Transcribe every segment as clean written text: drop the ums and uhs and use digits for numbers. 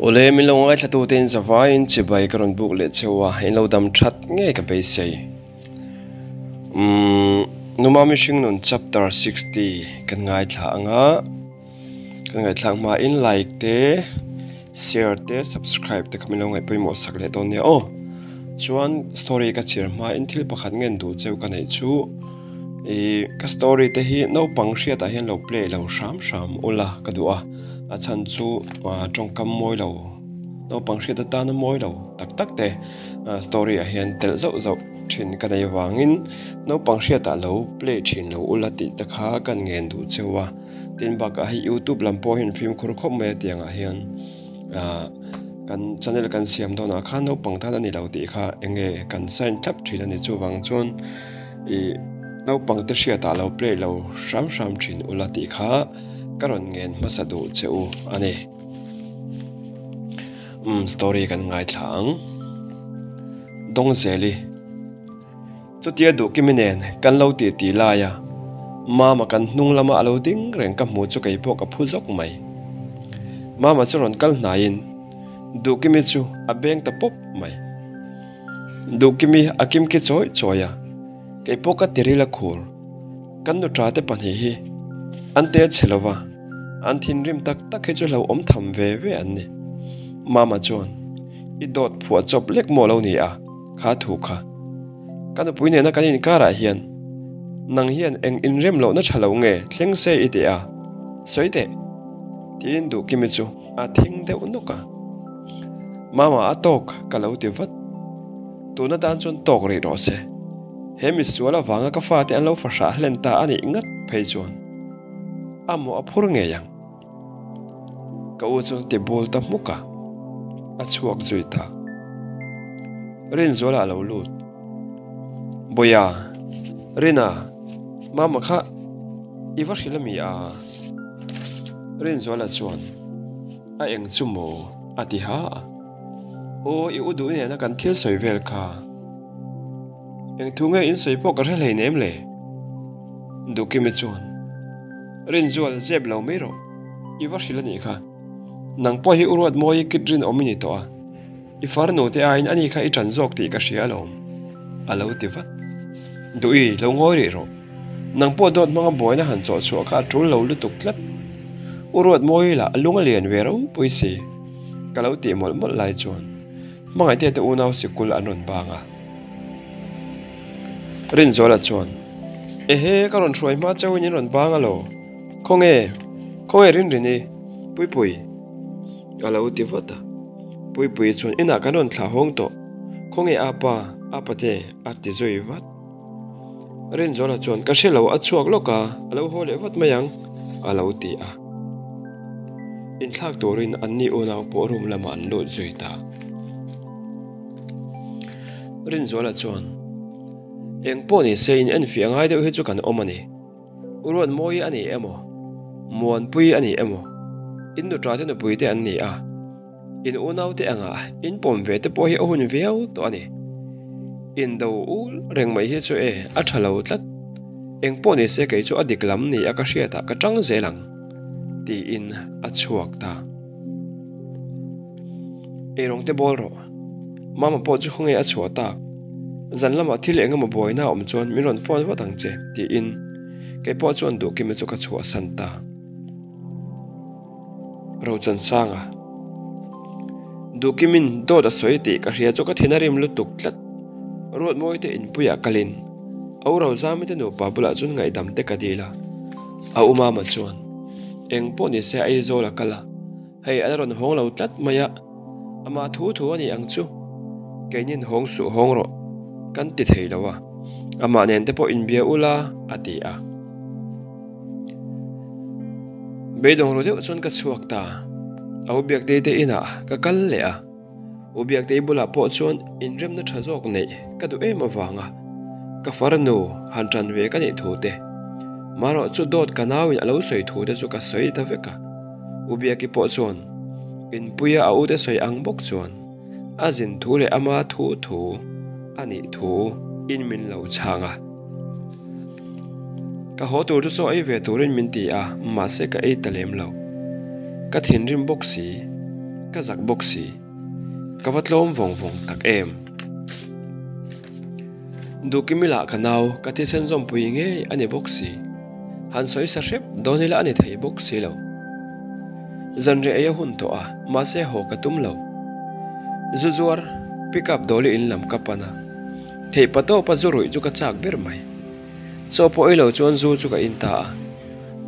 Awle, min lo ngaithlatute in zavaiin chibai ka rawn buk leh cheu a, in lo dam that ngei ka beisei. Umm, Numa Mihring Nun Chapter 60 kan ngaithla ang a, kan ngaihthlak hmain like te, share te, subscribe te kha min lo ngaih pawimawh sak leh dawn nia aw. Chuan story ka chhiar hmain thil pakhat ngen duh cheu ka neih chu ih ka story te hi naupang hriatah hian lo play lo hram hram ula ka duh a, a chhan chu tawngkam mawi lo naupang hriat atana mawi lo tak tak te story ah hian telh zauh zauh thin ka nei vangin naupang hriatah lo play thin lo ula tih te kha kan ngen duh cheu a. Tin bakah hei youtube lam pawh hian fimkhur khawp mai a tiangah hian ah kan channel kan siam dawnah khan naupang tan a ni lo tih kha eng nge kan sign thlap thin a ni chuvang chuan ih naupang te hriatah lo play lo hram hram thin ula tih kha ka rawn ngen hmasa duh che u a ni. Umm story kan ngaithla ang Dawngzeli. Chutia Duhkimi nen kan lo tih tih laia Mama kan hnung lama a lo ding reng ka hmu chu kei pawh ka phu zawk mai. Mama chu rawn kal hnaiin Duhkimi chu a beng ta pawp mai. Duhkimi a kimki chawi chawi a, kei pawh ka tiril a khur. Kan nuṭa te pahnih hi an te chhe lova, an thinrim tak tak hi chu hlauhawm tham ve ve an ni. Mama chuan, I dawt phuah chawp lek maw lo ni a? Kha thu kha. Ka nupui nena kan inkarah hian nang hian eng inrem lohna tha lo nge thleng se i tih a? Sawi teh. Tiin Duhkimi chu a thing deuh nawk a. Mama a tawk ka lo ti vat. Tuna tan chuan tawk rih rawh se. He misual avanga ka fate an lo fahrah hlen ta a nih ngat phei chuan a mawh a phur ngei ang. Ka u chuan ti bul ta hmuk a, a chhuak zui ta. Rinzuala a lo lut. Bawia, Rina, Mama kha i va hrilh a mi a? Rinzuala chuan a eng chu maw a ti ha a. Aw, i u duh nena kan thil sawi vel kha. Eng thu nge in sawi pawh ka hre hleinem le? Duhkimi chuan, Rinzual, zep lo mai rawh. I va hrilh a nih kha. Nang pawh hi u Ruatmawi i kit rinawm i ni tawh a. I farnu te aiin ani kha i ṭan zawk tih ka hria alawm, a lo ti vat. Duhi, lo ngawi rih rawh. Nang pawh dawt hmanga buaina han chawh chhuah kha a ṭul lo lutuk tlat. U Ruatmawi lah a lung a lian ve ropui si, ka lo tih mawlh mawlh lai chuan Hmangaihte te unau sikul an rawn bang a. Rinzuala chuan, Ehe, ka rawn hruai hma chauhin in rawn bang alaw? Khawnge? Khawnge Rinrini? Puipui? A lo ti vat a. Puipui chuan, Inah kan rawn thlah hawng tawh. Khawnge apa? Apa te? A ti zui vat. Rinzuala chuan, Ka hre lo, a chhuak lawk a, a lo haw leh vat mai ang, a lo ti a. Inthlak turin anni unau pawh room lamah an lut zui ta. Rinzuala chuan, Eng pawh ni se in enfiah ngai deuh hi chu kan awm a ni. U Ruatmawi a ni emaw, Muanpui a ni emaw, in nuṭa te nupui te an ni a, in unau te angah in pawm ve te pawh hi a hun viau tawh a ni. Indo ul reng mai hi chu e, a ṭha lo tlat. Eng pawh ni se kei chu a dik lam ni a ka hriatah ka ṭang zel ang, tiin a chhuak ta. Eirawng te bawl rawh. Mama pawh chu khawnge a chhuah tak. Zan lamah thil eng emaw buaina a awm chuan min rawn phone vat ang che, tiin kei pawh chuan Duhkima chu ka chhuahsan ta. Rochansanga, Duhkimin dawt a sawi tih ka hria chu ka thin a rim lutuk tlat. Ruatmawi te inpuiah kalin a u Rozami te nupa bulah chuan ngaihdam te ka dil a. A u Mama chuan, Eng pawh nise Aizawl a kal a. Hei a la rawn hawng lo tlat mai a, amah thu thu a ni ang chu. Keinin hawng suh hawng rawh kan ti thei lo a, amah nen te pawh inbia ula a ti a. Beidawng ru deuh chuan ka chhuak ta, a u Biaktei te inah ka kal leh a. U Biaktei bulah pawh chuan inremna tha zawk neih ka duh em avanga ka farnu han tan ve ka nih thu te, marawh chu dawt ka nauin a lo sawi thu te chu ka sawi ta vek a. U Biaki pawh chuan inpuia a ute sawi ang bawk chuan a zin thu leh ama thu thu a nih thu in min lo chhang a. Ka haw tur chu chaw ei ve turin min ti a, mahse ka ei ta lem lo. Ka thinrim bawk si. Ka zak bawk si. Ka va tlawm vawng vawng tak em. Duhkimi lah ka nau ka thisen zawmpui ngei a ni bawk si. Han sawi sa hrep dawn ila a ni thei bawk si lo. Zanriah ei a hun tawh a, mahse haw ka tum lo. Zu zuar, pick up dawli in lam ka pan a. Theih pa tawpa zu ruih chu ka chak ber mai. Chaw pawh ei lo chuan zu chu ka in ta a.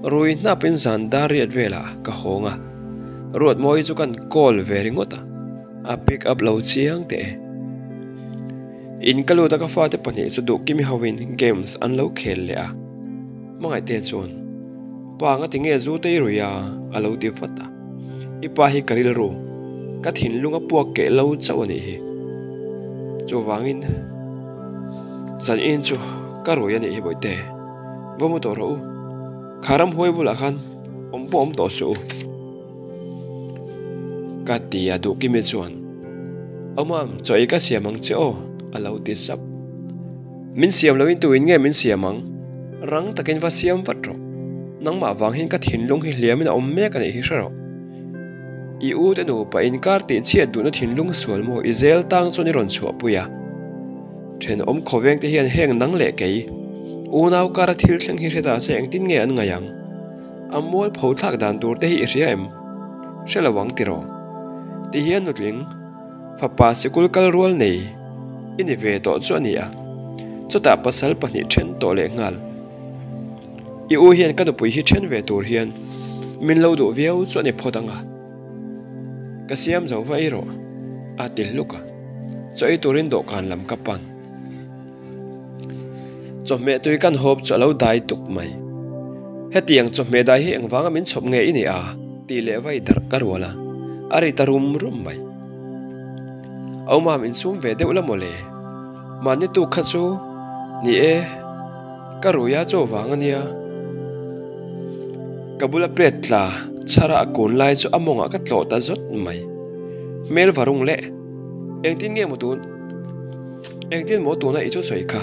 Rui hnapin zan dar riat velah ka hawng a. Ruatmawi chu kan call ve ringawt a, a pick up lo chiang teh e. In ka lut a ka fate pahnih chu duhkimi hoin games an lo khel leh a. Hmangaihte chuan, Pa nga tinge zu te i rui a? a lo ti vat a. I pa hi ka rilru, ka thinlung a puak keh lo chauh a nih hi. Chuvangin zan in chu ka rui a nih hi Bawihte, va mu tawh rawh u. Kha ramhuai bulah khan awm pawh awm tawh suh u. Ka ti a Duhkimi chuan, Awmam, chaw ei ka siam ang che aw, a lo ti sap. Min siam loin tuin nge min siam ang? Rang takin va siam vat rawh. Nangmah vang hian ka thinlung hi hliamin a awm mek a nih hi hre rawh. I u te nupa inkar tih chhiat duhna thinlung sual maw i zel tang chuan i rawn chhuahpui a. Thenawm khawveng te hian heng nang leh kei, unau kara thil thleng hi hre ta se engtin nge an ngaih ang? A mualpho thlak dan tur te hi i hria em? Hre lo ang tiraw? Ti hian nutling. Fapa sikul kal rual nei i ni ve tawh chu a ni a, chutah pasal pahnih then tawh leh nghal. I u hian ka nupui hi then ve tur hian min lo duh viau chu a ni phawt ang a, ka siam zo va ei rawh a ti hluk a, chaw ei turin dawhkan lam ka pan. Chawhmeh tui kan hawp chu a lo dai tuk mai. Hetiang chawhmeh dai hi engvanga min chhawp nge i ni a? tih leh vai darh ka rual a, a ri ta rum rum mai. Aumam insum ve deuh la mawle. Mahni tuk kha chu ni e, ka rui a chaw vang a nia. Ka bula plate tla chhara a kun lai chu a mawngah ka tlawh ta zawt mai. Hmel va rung leh, engtin nge maw tun? Engtin maw tuna i thusawi kha?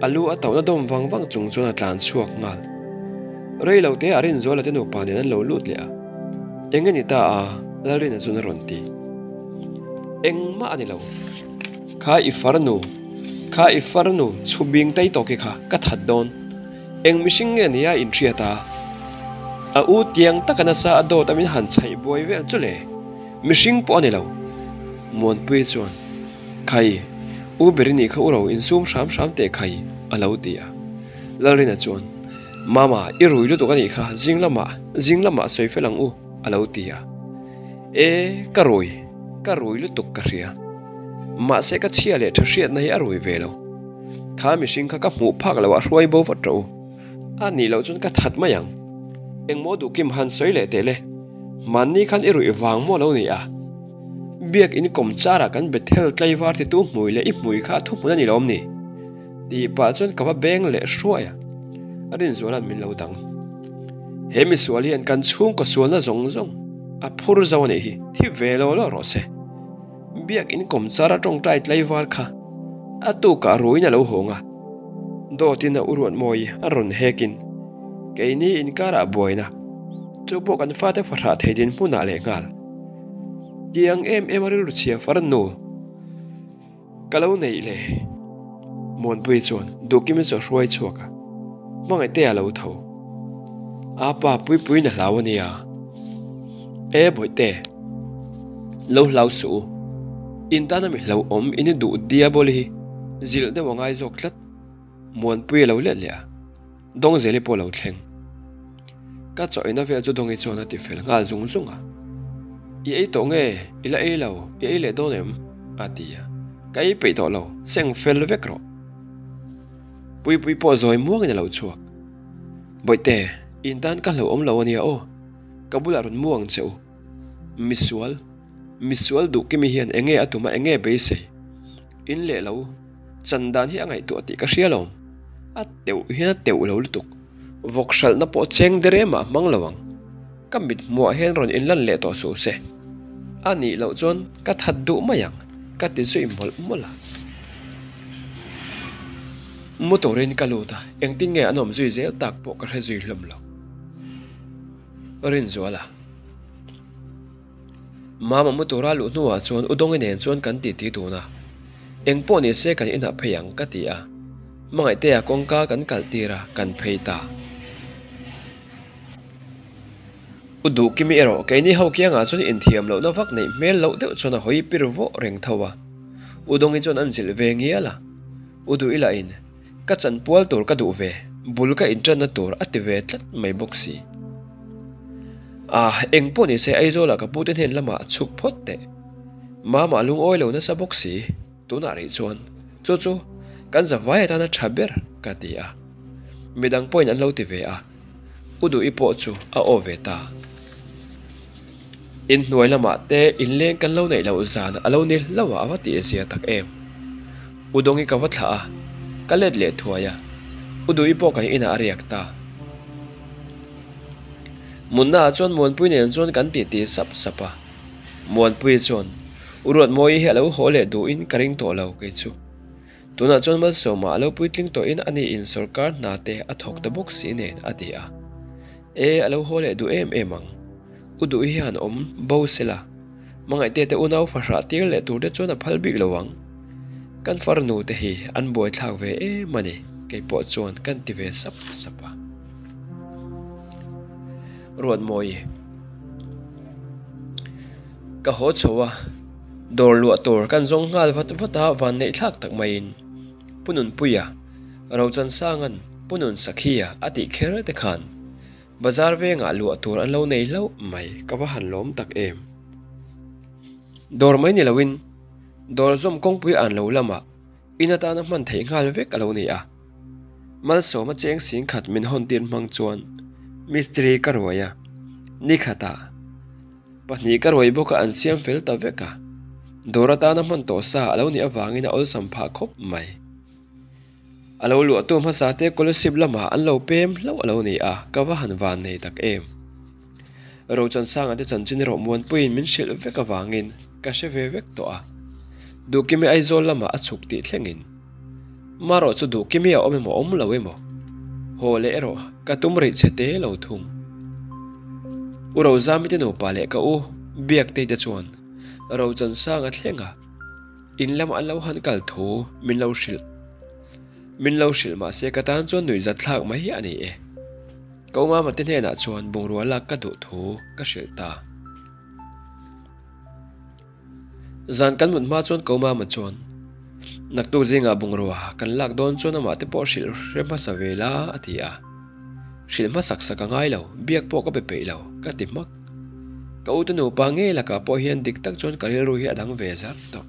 A lu a tauhna dawm vang vang chung chuan a tlan chhuak nghal. Rei lo te a Rinzuala te nupa nen an lo lut leh a. Eng a ni ta a? Lalrina chuan a rawn ti. Engmah a ni lo. Kha i farnu, kha i farnu chhubing tai tawki kha ka that dawn. Eng mihring nge nia inhriat a? A u tiang taka nasa a dawt a min han chhaih buai vel chu le. Mihring pawh a ni lo. Muanpui chuan, Khai, U Berini kha u ro insum hram hram teh khai, a lo ti a. Lalrina chuan, Mama, i rui lutuk a nih kha, zing lamah, zing lamah sawi fel ang u, a lo ti a. E, ka rui, ka rui lutuk ka hria. Mahse ka chhia leh tha hriatna hi a rui ve lo. Kha mihring kha ka hmuh phak loh a hruai bo vat rawh u. A nih loh chuan ka that mai ang. Engmaw duhkim han sawi leh teh le. Mahni khan i ruih vang maw lo ni a? Biak in kawm charah kan Bethel tlaivar titu hmui leh i hmui kha a thuhmun a ni lawm ni? Tih pah chuan ka va beng leh hruai a, a rinzuala'n min lo dang. He misual hian kan chhungkaw sualna zawng zawng a phur zo a nih hi, thi ve law law rawh se. Biak in kawm chara tawngtai tlaivar kha a tukah ruiin a lo hawng a, dawtin a u Ruatmawi a rawn hekin keini inkarah buaina chu pawh kan fate fahrah thei dinhmunah leh nghal. Tiang em em a rilru chhia far nu ka lo neih le. Muanpui chuan Duhkimi chu a hruai chhuak a, hmangaihte a lo tho. A pa Puipuiin a hlau a nia. E Bawihte, lo hlau suh u. In tana mi hlauhawm in i duh diaboli hi zilh deuh a ngai zawk tlat. Muanpui a lo let leh a, Dawngzeli pawh a lo thleng. Ka chaw eina vel chu Dawngi chuan a ti fel nghal zung zung a. I ei tawh nge? I la ei lo, i ei leh dawn em? a ti a. Ka ei peih tawh lo, seng fel vek rawh. Puipui pawh zawi muangin a lo chhuak. Bawihte, in tan ka hlauhawm lo a nia aw. Ka bulah rawn mu ang che u. Misual, misual duh kimi hian enge a tum a enge beisei? In leh lo, chan dan hi a ngaihtuah tih ka hria lo. A teuh hian a teuh lo lutuk. Vawk hralhna pawh cheng der em ah hmang lo ang. Ka mit hmuah hian rawn inlan leh tawh suh se. A nih loh chuan ka that duh mai ang, ka ti zui mawlh mawlh a. Mu turin ka lut a, engtin nge an awm zui zel tak pawh ka hre zui hlawm lo. Rinzuala. Mama mu tura luh hnuah chuan U Dawngi nen chuan kan titi dun a, Eng pawh ni se kan inah phei ang ka ti a, Hmangaihtea kawngka kan kalh tir a, kan phei ta. U Duhkimi erawh keini ho kiangah chuan inthiam lohna vak neih hmel loh deuh chuan a hawi pir vawh reng tho a, U Dawngi chuan an zilh ve ngial a, U Duh ila in ka chanpual tur ka duh ve, bul ka inṭanna tur a ti ve tlat mai bawk si. Ah, eng pawh ni se Aizawlah ka pute hnen lamah chhuk phawt teh. Mama lungawi lo nasa bawk si, tunah rih chuan chu chu kan zavai atana tha ber ka ti a. Midang pawhin an lo ti ve a, U Duhi pawh chu a aw ve ta. Inhnuai lamah te inleng kan lo neih loh zan a lo ni hlauh a, a va tih zia tak em. U Dawngi ka va thlah a, ka let leh thuai a, U Duhi pawh kan inah a riak ta. Munnaah chuan Muanpui nen chuan kan titi sap sap a, Muanpui chuan U Ruatmawi hi a lo haw leh duhin ka ring tawh lo kei chu. Tunah chuan Malsawma a lo puitling tawhin a niin sawrkar hna te a thawk ta bawk si nen a ti a. E, a lo haw leh duh em em ang. U duh hi han awm bo sela, hmangaihte te unau fahrah tir leh tur te chuan a phal bik lo ang. Kan farnu te hi an buaithlak ve em a ni, kei pawh chuan kan ti ve sap sap a. Ruatmawi, Ka haw chho a, dawr luah tur kan zawng nghal vat vat a vanneih thlak tak maiin Pu Nunpuia, Rochansanga'n Pu Nunsakhia a tih kher te khan bazar vengah luah tur an lo nei hlauh mai ka va han lawm tak em. Dawr mai ni loin dawr zawm kawngpui an lo lamah in atana hman theih nghal vek a lo ni a. Malsawma cheng sing khat min hawn tir hmang chuan mistiri ka ruai a, ni khatah Pahnih ka ruai bawk a an siam fel ta vek a, dawr atana hman tawh sa a lo nih avangin a awlsam phah khawp mai. A lo luahtu hmasa te Kolasib lamah an lo pem hlauh a lo ni a, ka va han van nei tak em. Rochansanga te chanchin erawh Muanpuiin min hrilh vek avangin ka hre ve vek tawh a, Duhkimi Aizawl lamah a chhuk tih thlengin. Marawh chu Duhkimi a awm emaw awm lo emaw? Haw leh erawh ka tum rih che te lo thung. U Rozami te nupa leh ka u Biaktei te chuan Rochansanga thlenga in lam an lo han kal thu min lo hrilh. Min lo hrilh mahse ka tan chuan nuihzat thlak mai a ni e. Ka u Mama te hnenah chuan bungrua lak ka duh thu ka hrilh ta. Zan kan mut hma chuan ko mama chuan, Naktuk zingah bungrua kan lak dawn chuan amah te pawh hrilh hre hmasa ve la a ti a. Hrilh hmasak sak a ngai lo, biak pawh ka pe peih lo, ka ti hmak. Ka ute nupa ngei lakah pawh hian dik tak chuan ka rilru hi a dang ve zar tawh.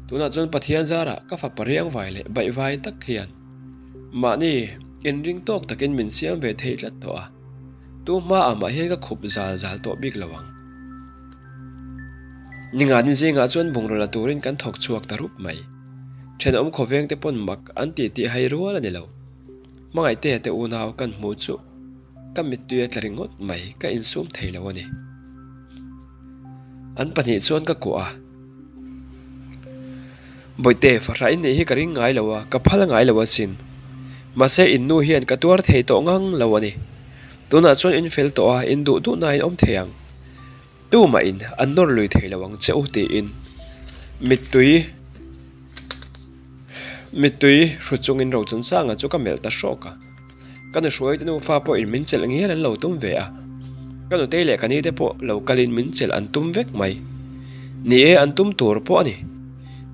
Tunah chuan Pathian zarah ka fapa riangvai leh baihvai tak hian mahni inring tawk takin min siam ve thei tlat tawh a. Tu hmaah mah hian ka khup zal zal tawh bik lo ang. Ningani zingah chuan bungraw la turin kan thawk chhuak ta rup mai. Thenawm khawveng te pawn mak an tih tih hai rual a ni lo. Hmangaihtea te unau kan hmuh chu ka mittui a tla ringawt mai ka insum thei lo a ni. An pahnih chuan ka kuah a. Bawihte, fahrah in nih hi ka ring ngai lo a, ka phal ngai lo asin. Mahse, in nu hian ka tuar thei tawh ngang lo a ni. Tunah chuan in fel tawh a, in duh duh nain awm thei ang. Tumah in an nawr lui thei lo ang che u tiin mittui mittui hru chungin Rochansanga chu ka melh ta hrawk a. Ka nuhruaite nufa pawhin min chelh ngial an lo tum ve a, ka nutei leh ka nite pawh lo kalin min chelh an tum vek mai. Ni e, an tum tur pawh a ni.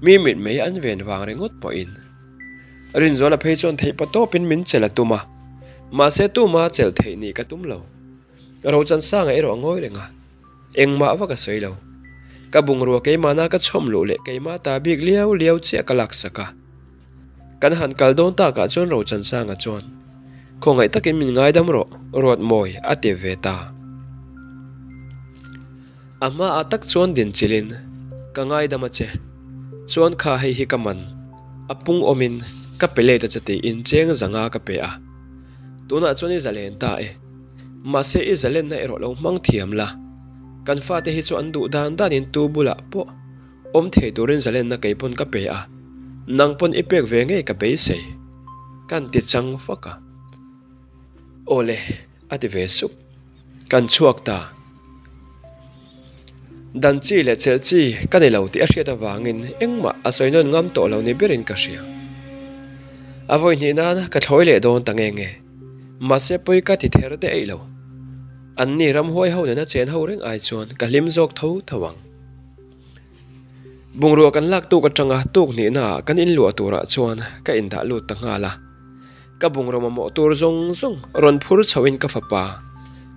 Mi mitmei an ven vang ringawt pawhin. Rinzuala phei chuan theihpa tawpin min chelh a tum a, mahse tuma chelh theih nih ka tum lo. Rochansanga erawh a ngawi reng a, engmah vak a sawi lo. Ka bungrua keimahna ka chhawm luh leh keimah ta bik liau liau chiah ka laksak a. Kan han kal dawn takah chuan Rochansanga chuan, Khawngaih takin min ngaidam rawh, Ruatmawi, a ti ve ta. A hmaah tak chuan din chilhin, Ka ngaidam a che. Chuan kha hei hi ka man, a pung awmin ka pe let a che tiin cheng zanga ka pe a. Tunah chuan i zalen ta e. Mahse i zalenna erawh lo hmang thiam la. Kan fate hi chu an duh dan danin tu bulah pawh Awm thei turin zalenna kei pawn ka pe a, nang pawn i pek ve ngei ka beisei. Kan ti chang fak a. Awle, a ti ve sup. Kan chhuak ta. Dan chi leh chelh chi ka ni lo tih a hriat avangin engmah a sawi nawn ngam tawh lo ni berin ka hria. A vawi hnih nan ka thlawi leh dawn ta nge nge. Mahse pawi ka ti ther te eih lo. Anni ramhuai ho nena chen ho reng ai chuan ka hlim zawk tho tho ang. Bungrua kan lak tuk atanga tuk hnihnaah kan inluah turah chuan ka indah lut ta nghal a. Ka bungraw mamawh tur zawng zawng rawn phur chhoin ka fapa,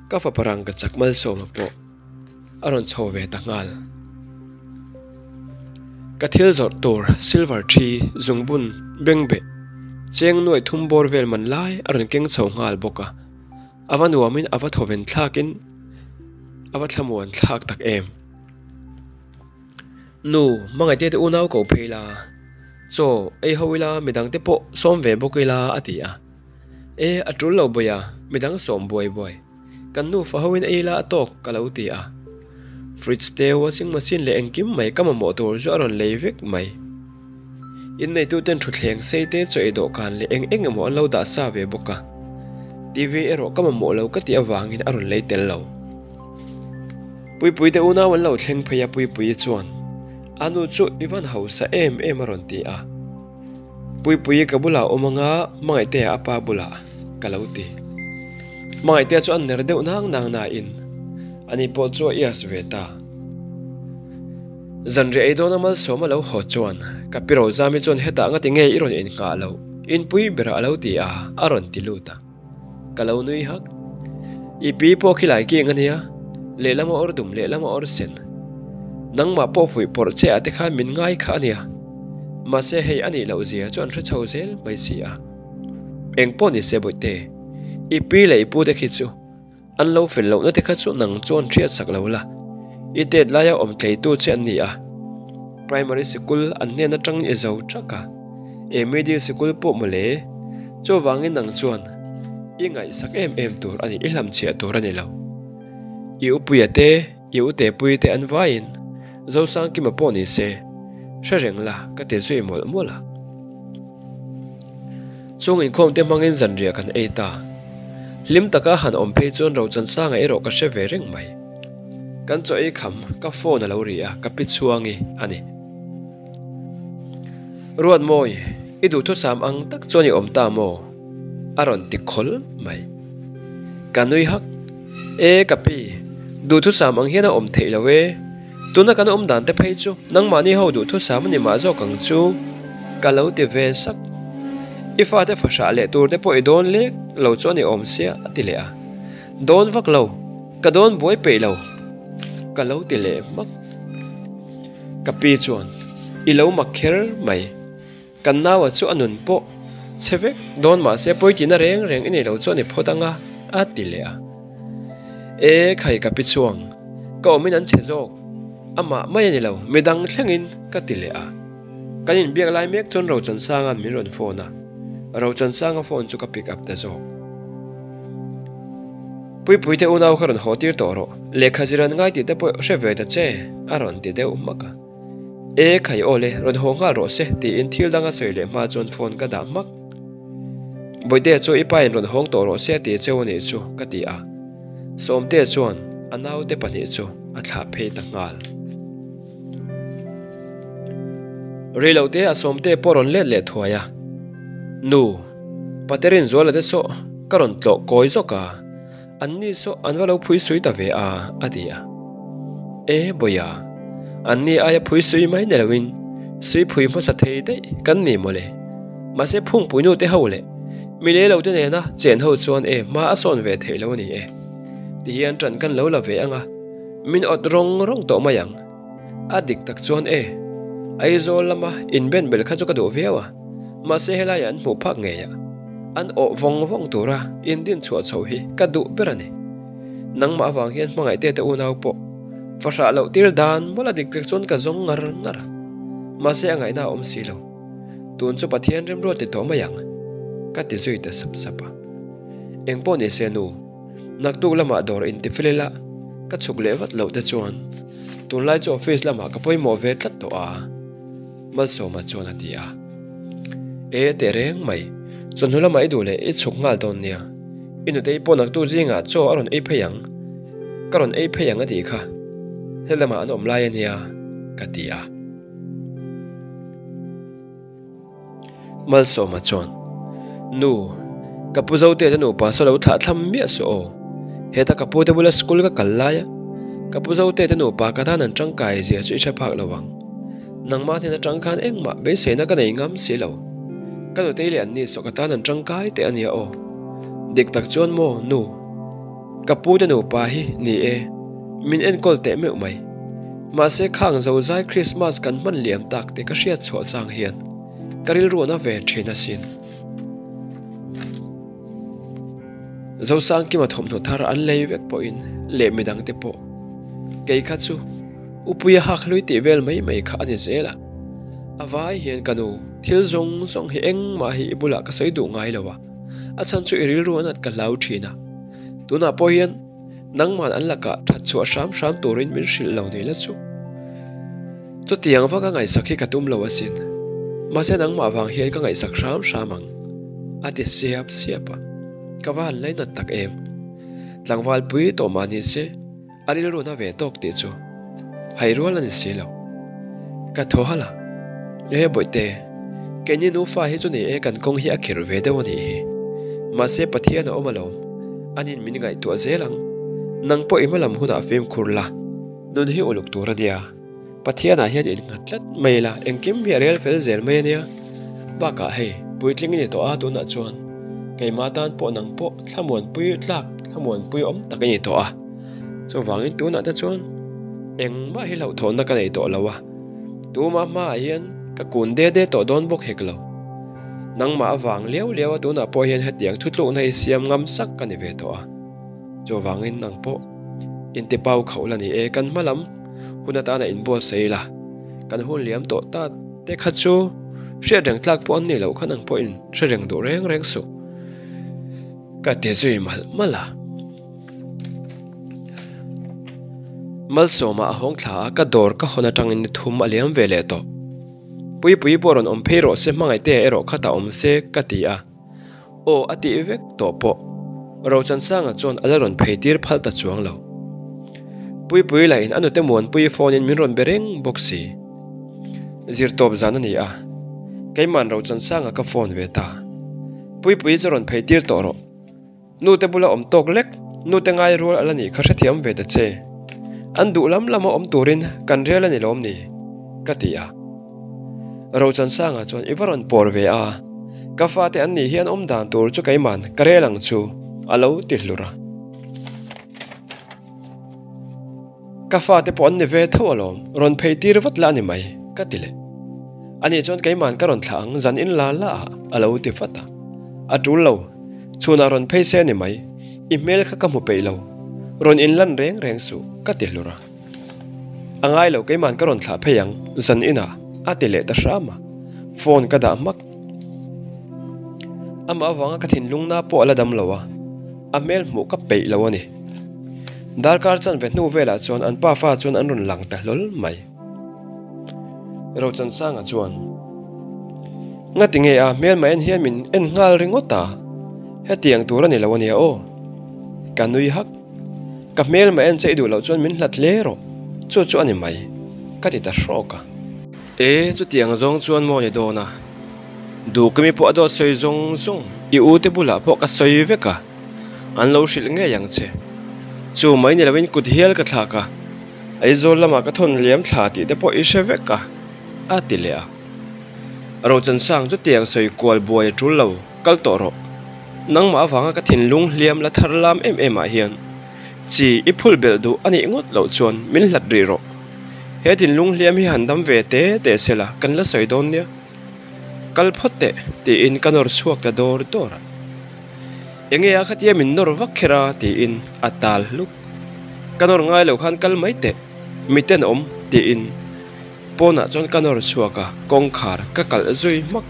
ka fapa rang ka chak malsawma pawh a rawn chho ve ta nghal. Ka thil zawrh tur silver thi zungbun bengbeh cheng nuaih thum bawr vel man lai a rawn keng chho nghal bawk a. A va nuamin a va thawven thlakin a va thlamuan thlak tak em. Nu, hmangaihte te unau ko phei la, chaw ei ho ila midang te pawh sawm ve bawk ila a ti a. E, a tul lo bawi a, midang sawm buai buai. Kan nufa hoin ei ila a tawk ka lo ti a. Fridge te, washing machine leh engkim mai ka mamawh tur chu a rawn lei vek mai. Inneituten thutthleng sei te chaw ei dawhkan leh eng eng emaw an lo dah sa ve bawk a. TV erawh ka mamawh lo ka tih avangin a rawn lei tel lo. Puipuite unau an lo thleng phei a Puipuii chuan, A nu chu i van hausa em em a rawn ti a. Puipuii ka bulah awm anga Hmangaihtea a pa bulah ka lo ti. Hmangaihtea chu a ner deuh nang nang nain ani pawh chu a ias ve ta. Zanriah ei dawna malsawm a lo haw chuan ka pi Rozami chuan hetah ngati nge i rawn innghah loh inpui berah a lo ti a, a rawn ti lut a. Ka lo nui hak. I pi pawh khi lai king a nia, lehlam a awr dum lehlam a awr sen. Nangmah pawh fuih pawrh che ah te khan min ngai kha a nia. Mahse hei a nih loh zia chu an hre chho zel mai si a. Eng pawh ni se Bawihte, i pi leh i pu te khi chu An lo fel lohna te kha chu nang chuan hriat sak lo la, i tet laia awm tleitu che an ni a. Primary sikul an hnen atang i zo thak a, e middle sikul pawh mawle, chuvangin nang chuan i ngaihsak em em tur a ni, i hlamchhiah tur a ni lo. I upuia te, i utepui te an vaiin Zosangkima pawh ni se, hre reng la ka ti zui mawlh mawlh a. Chung inkhawm te hmangin zanriah kan ei ta. Hlim taka han awm phei chuan Rochansanga erawh ka hre ve reng mai. Kan chaw ei kham ka phone a lo ri a, ka pi chhuangi a ni. Ruatmawi, i duhthusam ang tak chuan i awm ta maw? A rawn ti khawl mai. Ka nui hak. E ka pi, duhthusam ang hian a awm theih lo e. Tuna kan awm dan te phei chu nangmahni ho duhthusam a ni mah zawk ang chu ka lo ti ve sak. I fate fahrah leh tur te pawh i dawn lek lo chu a ni awm sia a ti leh a. Dawn vak lo, ka dawn buai peih lo ka lo ti leh hmak. Ka pi chuan i lo mak kher mai. Kan naua chu a nun pawh chhe vek dawn mahse pawitina reng reng i nei lo chu a ni phawt ang a, a ti leh a. E khai ka pi chuang, ka awmin an chhe zawk, amah mai a ni lo, midang thlengin ka ti leh a. Kan inbiak lai mek chuan Rochansanga min rawn phone a, Rochansanga phone chu ka pick up ta zawk. Puipuite unau kha rawn haw tir tawh rawh, lehkha zir an ngai tih te pawh hre ve ta che, a rawn ti deuh hmak a. E khai aw le, rawn haw nghal rawh se tiin thil dang a sawi leh hma chuan phone ka dah hmak. Bawihtea chu i pa in rawn hawng tawh rawh se a ti cheu a nih chu ka ti a. Sawmtea chuan a naute pahnih chu a thlah phei ta nghal. Reilote a Sawmtea pawh rawn let leh thuai a. Nu, Paterin Zuala te saw ka rawn tlawh kawi zawk a. An ni saw an va lo phui sui ta ve a, a ti a. E, Bawia, an ni aia phui sui mai ni loin sui phui hmasa thei daih kan ni mawle. Mahse phungpui nu te ho leh mi lei lo te nena chen ho chuan e hma a sawn ve theih lo a ni e. Tihian ṭan kan lo la ve ang a, min awt rawng rawng tawh mai ang. A dik tak chuan e, Aizawl lama inben bel kha chu ka duh viau a, mahse helaiah an hmuh phak ngei a, an awh vawng vawng tura indin chhuah chho hi ka duh ber a ni. Nangmah avang hian hmangaihte te unau pawh fahrah loh tir dan mawlh a dik tak chuan ka zawng ngar ngar a, mahse a ngaihna a awm si lo. Tun chu Pathian remruat ti tawh mai ang, ka ti zui ta sap sap a. Engpawh ni se nu. Naktuk lamah dawr intifel ila ka chhuk leh vat loh te chuan tunlai chu office lamah ka pawimawh ve tlat tawh a, Malsawma chuan a ti a. E teh reng mai, chawhnu lamah i duh leh i chhuk nghal dawn nia, i nutei pawh naktuk zingah chaw a rawn ei phei ang, ka rawn ei phei ang a tih kha. Helamah an awm lai a nia, ka ti a. Malsawma chuan, Nu, ka pu Zote te nupa saw lo thlah thlam miah suh aw. Heta ka pu te bula school ka kal lai a, ka pu Zote te nupa ka tan an tangkai zia chu i hre phak lo ang. Nangmah hnen atang khan engmah beiseina ka nei ngam si lo. Ka nutei leh anni saw ka tan an tangkai teh a nia aw. Dik tak chuan maw, nu, ka pu te nupa hi ni e, min enkawl teh meuh mai. Mahse khang zozai Krismas kan hman liam tak te ka hriat chhuah chang hian ka rilru a na ve thin asin. Zosangkima thawmhnaw thar an lei vek pawhin leh midang te pawh kei kha chu Upuia hak hlui tih vel mai mai kha a ni zel a. A vai hian ka nu, thil zawng zawng hi engmah hi i bulah ka sawi duh ngai lo a, a chhan chu i rilru a nat ka hlau thin a. Tunah pawh hian nangman an lakah that chhuah hram hram turin min hrilh lo ni la chu. Chutiang vaka ngaihsak hi ka tum lo asin. Mahse nangmah vang hian ka ngaihsak hram hram ang, a ti siap siap a. Ka va han lainat tak em. Tlangval pui tawh mah ni se, a rilru na ve tawk tih chu hai rual a ni si lo. Ka thaw halh a, He bawihte, keini nufa hi chu ni e kan kawng hi a khirh ve deuh a nih hi. Mahse Pathian a awm alawm, anin min ngaihtuah zel ang. Nang pawh i hmalam hunah fimkhur la. Nun hi uluk tur a nia. Pathianah hian innghat tlat mai la, engkim hi a rel fel zel mai a nia. Bakah hei, puitling i ni tawh a tunah chuan keimah tan pawh nang pawh thlamuanpui tlak, thlamuanpui awm tak i ni tawh a. Chuvangin tunah te chuan engmah hi hlauhthawnna ka nei tawh lo a, tumah hmaah hian ka kun de de tawh dawn bawk hek lo. Nangmah avang liau liau a tunah pawh hian hetiang thutlukna hi siam ngam sak ka ni ve tawh a. Chuvangin nang pawh intipau khauh la ni e, kan hma lam hun atana inbuatsaih la, kan hun liam tawh ta te kha chu hriat reng tlak pawh an nih loh kha nang pawhin hre reng duh reng reng suh ka ti zui malh malh a. Malsawma a hawng thla a, ka dawr ka hawn atangin ni thum a liam ve leh tawh. Puipui pawh rawn awm phei rawh se hmangaihte erawh kha ta awm se ka ti a. Aw a tih vek tawh pawh Rochansanga chuan a la rawn phei tir phal ta chuang lo. Puipui lahin a nute Muanpuii phone in min rawn be reng bawk si. Zirtawp zan a ni a, keiman Rochansanga ka phone ve ta. Puipui chu rawn phei tir tawh rawh. Nute bula awm tawk lek, nute ngai rual a la nih kha hrethiam ve ta che. An duh lam lama awm turin kan rel a ni lawm ni? ka ti a. Rochansanga chuan i va rawn pawr ve a, ka fate an nih hian awm dan tur chu keiman ka rel ang chu a lo ti hlur a. Ka fate pawh an ni ve tho alawm, rawn phei tir vat la a ni mai, ka ti leh. Ani chuan keiman ka rawn thlah ang zan in la la ah a lo ti vat a. A tul lo, chhunah rawn phei se a ni mai, i hmel kha ka hmu peih lo, rawn in lan reng reng suh, ka ti hlur a. A ngai lo keiman ka rawn thlah phei ang zan inah a ti leh ta hram a, phone ka dah hmak. Amah avanga ka thinlung na pawh a la dam lo a, a hmel hmuh ka peih lo a ni. Darkar chanve hnu velah chuan an pafa chuan an rawn lang ta hlawl mai. Rochansanga chuan, Ngati nge a hmelma en hian min en nghal ringawt a, hetiang tur a ni lo a nia aw. Ka nui hak. Ka hmelma en che i duh loh chuan min hlat hle rawh, chu chu a ni mai, ka ti ta hrawk a. E, chutiang zawng chuan maw ni dawn a? Duhkimi pawh a dawt sawi zawng zawng, i u te bulah pawh ka sawi vek a, an lo hrilh ngei ang che. Chu mai ni loin kut hial ka thlak a, Aizawl lamah ka thawn liam thla tih te pawh i hre vek a, a ti leh a. Rochansang chutiang sawi kual buai a tul lo, kal tawh rawh. Nangmah avanga ka thinlung hliam la thar lam em em ah hian chi i phul belh duh a nih ngawt loh chuan min hlat rih rawh. He thinlung hliam hi han dam ve te te sela kan la sawi dawn nia. Kal phawt teh tiin ka nawr chhuak ta dawr dawr a. Enge a khatia min nawr vak kher a tiin a tal hluk. Ka nawr ngai lo khan kal mai teh, miten awm tiin pawnah chuan ka nawr chhuak a, kawngkhar ka kalh zui hmak.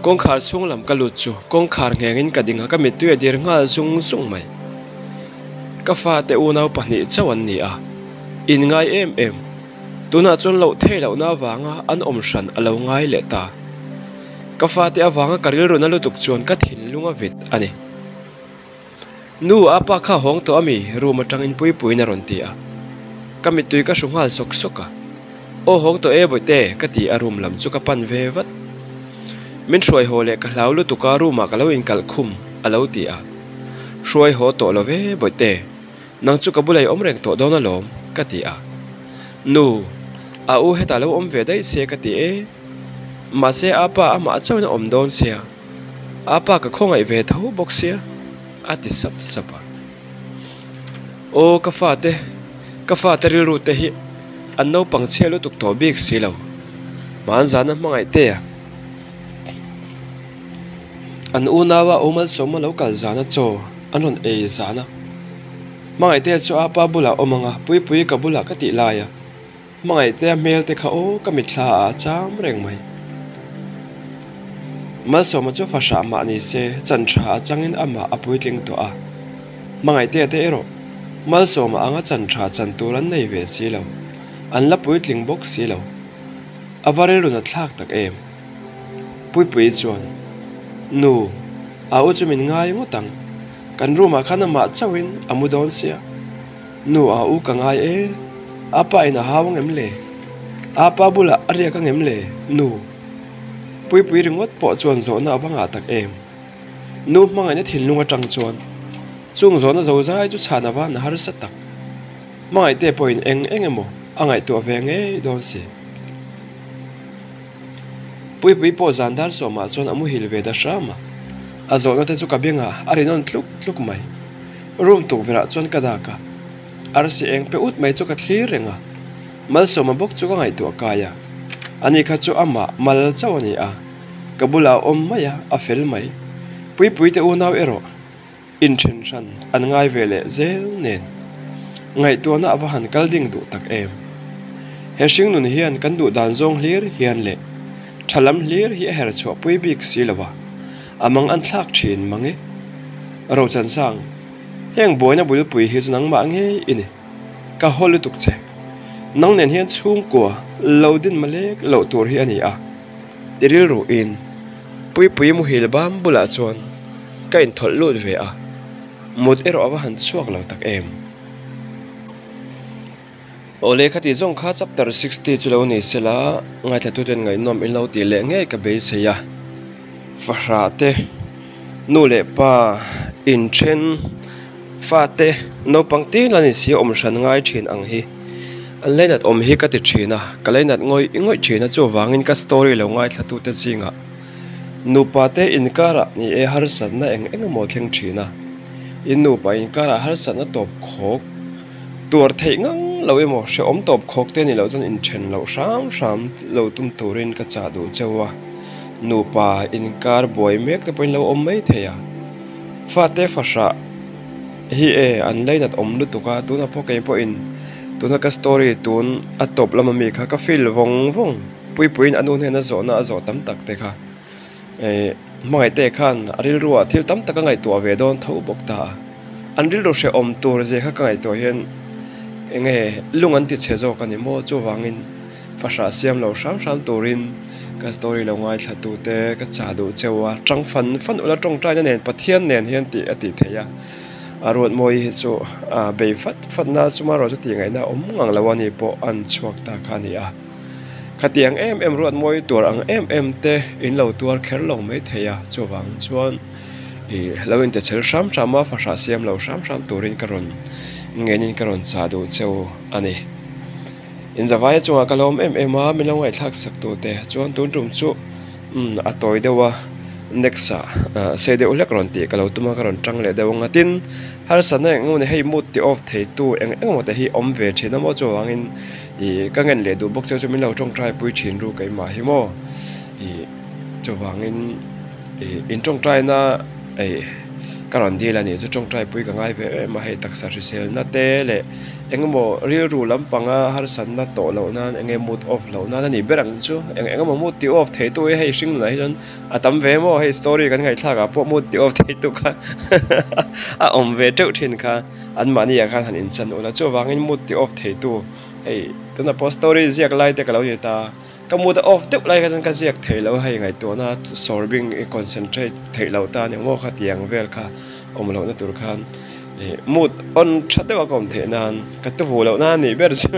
Kawngkhar chhung lam ka lut chu kawngkhar nghengin ka ding a, ka mittui a dir nghal zung zung mai. Ka fate unau pahnih chauh an ni a, in ngai em em. Tunah chuan loh theih lohna avanga an awm hran a lo ngai leh ta. Ka fate avanga ka rilruna lutuk chuan ka thinlung a vit a ni. Nu, apa kha hawng tawh ami? Room atangin Puipuiin a rawn ti a. Ka mittui ka hru nghal sawk sawk a. Aw hawng tawh e Bawihte, ka ti a room lam chu ka pan ve vat. Min hruai haw leh ka hlau lutuk a room ah ka lo inkalh khum a lo ti a. Hruai haw tawh lo ve Bawihte, nang chu ka bula i awm reng tawh dawn alawm, ka ti a. Nu, a u hetah lo awm ve daih se ka ti e. Mahse apa amah chauhin a awm dawn sia. Apa ka khawngaih ve tho bawk sia, a ti sap sap a. Aw ka fate, ka fate rilru te hi an naupang chhia lutuk tawh bik si lo. Hmanzana hmangaih te a an unaua aw malsawma lo kal zana chaw an rawn ei zan a. Hmangaih te chu apa bulah awm ang a, Puipui ka bulah ka tih lai a. Hmangaihtea hmel te kha aw ka mitthla ah a cham reng mai. Malsawma chu fahrah mah ni se chan tha a changin amah a puitling tawh a. Hmangaihtea te erawh Malsawma anga chan tha chan tur an nei ve si lo, an la puitling bawk si lo. A va rilrun a thlak tak em? Puipuii chuan, Nu, a u chu min ngai ngawt ang. Kan room ah khan amah chauhin a mu dawn sia. Nu a u ka ngai e, a pa in a hau ang em le? A pa bulah a riak ang em le? Nu. Puipui ringawt pawh chuan zawhna a va ngah tak em? Nu hmangaihna thinlung atang chuan chung zawhna zozai chu chhan a van a harsa tak. Hmangaihte pawhin eng eng emaw a ngaihtuah ve ngei dawn si. Puipui pawh zan dar sawmah chuan a muhil ve ta hram a, a zawhna te chu ka bengah a rinawn tluk tluk mai. Room tukverhah chuan ka dak a, arsi eng pe ut mai chu ka thlir reng a, Malsawma bawk chu ka ngaihtuah kai a, ani kha chu amah mal chauh a ni a, ka bulah a awm mai a, a fel mai. Puipui te unau erawh inthen hran an ngai ve leh zel nen ngaihtuahna a va han kal ding duh tak em. He hringnun hian kan duh dan zawng hlir hian leh tha lam hlir hi a her chhuah pui bik si lo a, a mang an thlak thin mang e. Rochansang, heng buaina bulpui hi chu nangmah ngei i ni. Ka haw lutuk che. Nang nen hian chhungkua lo din malek loh tur hi a ni a, ti rilruin Puipui muhil bam bulah chuan ka inthawlh lut ve a, mut erawh a va han chhuak lo tak em. Awle khati zawng kha chapter 60 chu lo ni sela, ngaithlatuten ngaihnawm in lo tih leh ngei ka beisei a. Fahrah te, nu leh pa inthen, fate naupang tin la ni si awm hran ngai thin ang hi an leinat awm hi ka ti thin a, ka leinat ngawih ngawih thin a chuvangin ka story lo ngaithlatute zingah nupa te inkarah ni e harsatna eng eng emaw thleng thin a, in nupa inkarah harsatna tawp khawk. Tuar theih ngang lo emaw hrehawm tawp khawk te ni loh chuan inthen loh hram hram lo tum turin ka chah duh cheu a, nupa inkar buai mek te pawhin lo awm mai thei a, fate fahrah hi e an lainat awm lutuk a, tunah pawh kei pawhin tuna ka story tun a tawp lama mi kha ka feel vawng vawng, Puipuiin a nu hnena zawhna a zawh tam tak te kha. Hmangaihte khan a rilruah thil tam tak a ngaihtuah ve dawn tho bawk ta a, an rilru hrehawm tur zia kha ka ngaihtuah hian eng nge lung an ti chhe zawk a ni maw? Chuvangin fahrah siam lo hram hram turin ka story lo ngaithla tute ka chah duh cheu a, tang fan fan ula tawngtaina nen Pathian nen hian tih a tih theih a, a Ruatmawi hi chu a bei fat fat na chuma erawh chu tih ngaihna awm ngang lo a ni pawh an chhuak ta kha a ni a. Khatiang em em ruat mawi tur ang em em te in lo tuar kher lo mai thei a, chuvang chuan ih lo inte chhel hram hram a, fahrah siam lo hram hram turin ka rawn ngenin ka rawn chah duh cheu a ni. Inzavaia chungah ka lawm em em a, min lo ngaihthlak sak tu te chuan tun tum chu umm a tawi deuh a, next ah sei deuh hlek rawn tih ka lo tum a, ka rawn tang leh deuh ang a, tin harsatna eng emaw ni hei mood ti off thei tu eng eng emaw te hi awm ve thin a maw chuvangin Ih ka ngen leh duh bawk cheu chu min lo tawngtai pui thin ru keimah hi maw ih chuvangin ih in tawngtaina eih ka rawn dil a nih chu tawngtai pui ka ngai ve em a hei taksa hriselna te leh engemaw rilru lampanga harsatna tawh loh nan enge mood off loh nan a nih ber ang chu eng engemaw mood ti off thei tu hi hei hring nunah hi chuan a tam ve maw hei story kan ngaihthlak ah pawh mood ti off thei tu kha a awm ve teuh thin kha. An mahni ah khan han inchan ula chuvangin mood ti off thei tu hei tunah pawh story ziak lai te ka lo ni ta ka mood a off deuh lai kha chuan ka ziak thei lo hei ngaihtuahna sawr bing i concentrate theih loh ta aniang maw kha tiang vel kha awm lohna tur khan mood on tha deuh a ka awm theih nan ka tuvu loh nan anih ber chu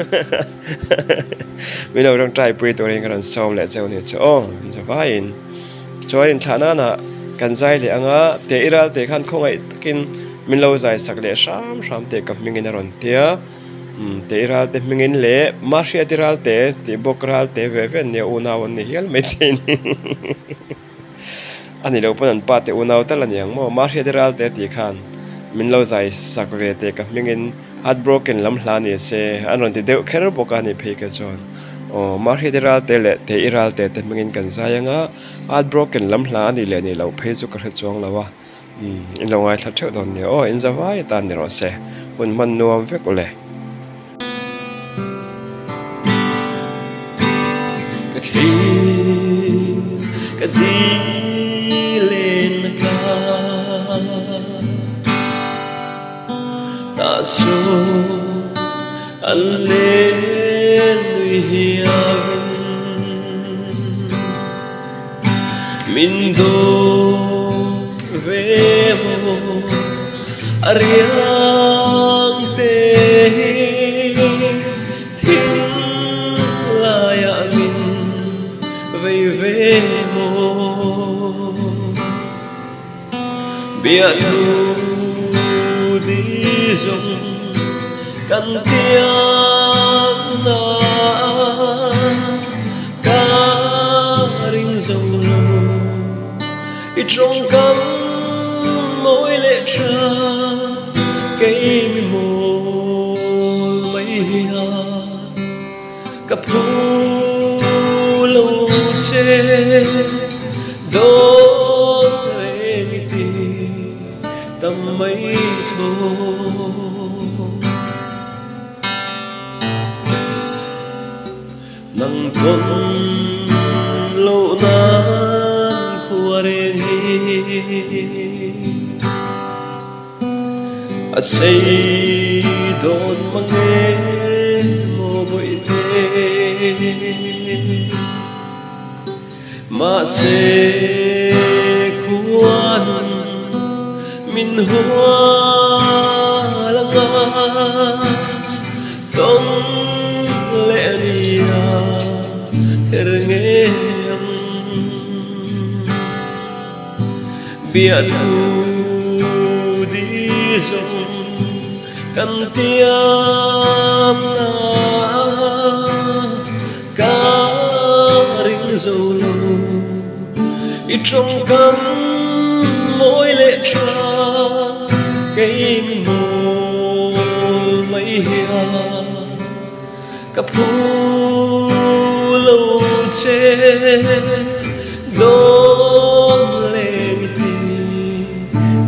min lo tawngtai pui turin ka rawn sawm leh cheu anih chu aw zavaiin chuan inthlah nana kan zai leh anga teh i ral teh khan khawngaih takin min lo zai sak leh hram hram teh ka hmingin a rawn tia umm teh i ral te hmingin leh mahriat i ral te tih bawk ral te ve ve an nia unau an ni hial maithei a ni. A ni lo pawn an pa te unau tal a ni ang maw? Mahriat i ral te tih khan min lo zai sak ve teh ka hmingin heartbroken lam hla ni se an rawn ti deuh kher bawk a ni phei kha chuan aw Mahriat i ral te leh te i ral te te hmingin kan zai anga heartbroken lam hla a nih leh nih loh phei chu ka hre chuang lo a umm in lo ngaithla theuh dawn nia aw in zavai atan ni rawh se hun hman nuam vek ule. Ka thlir ka dil en a tla Ta sawn an len nui hiavin Min dawt ve maw a riang te hi thing laiah min vei ve maw Biathu di zawng kan tiang na ka ring zo lo i tawngkam mawi leh tha kei mi mawl mai hian Ka phu lo che dawn reng i ti tam mai tho. Nang tawn loh nan khua reng hi A sei dawn mang e maw bawihte Mahse khuan min hual anga tawng leh nia her ngei ang. Biathu di zawng kan tiam na ka ring zo lo i tawngkam mawi leh tha kei mi mawl mai hian Ka phu lo che dawn leng ti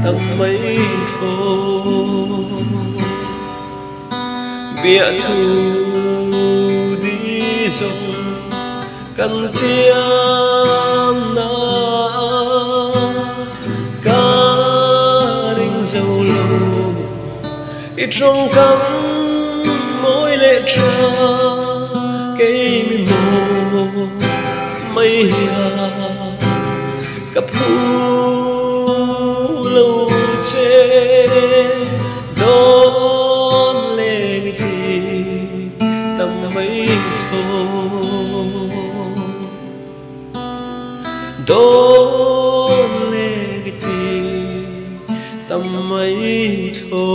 tam mai tho Biathu di zawng kan tiam na ka ring zo lo. I tawngkam mawi leh tha kei mi maw mai hian ka phu lo che dawn leng ti tam mai tho Dawn leng ti tam mai tho.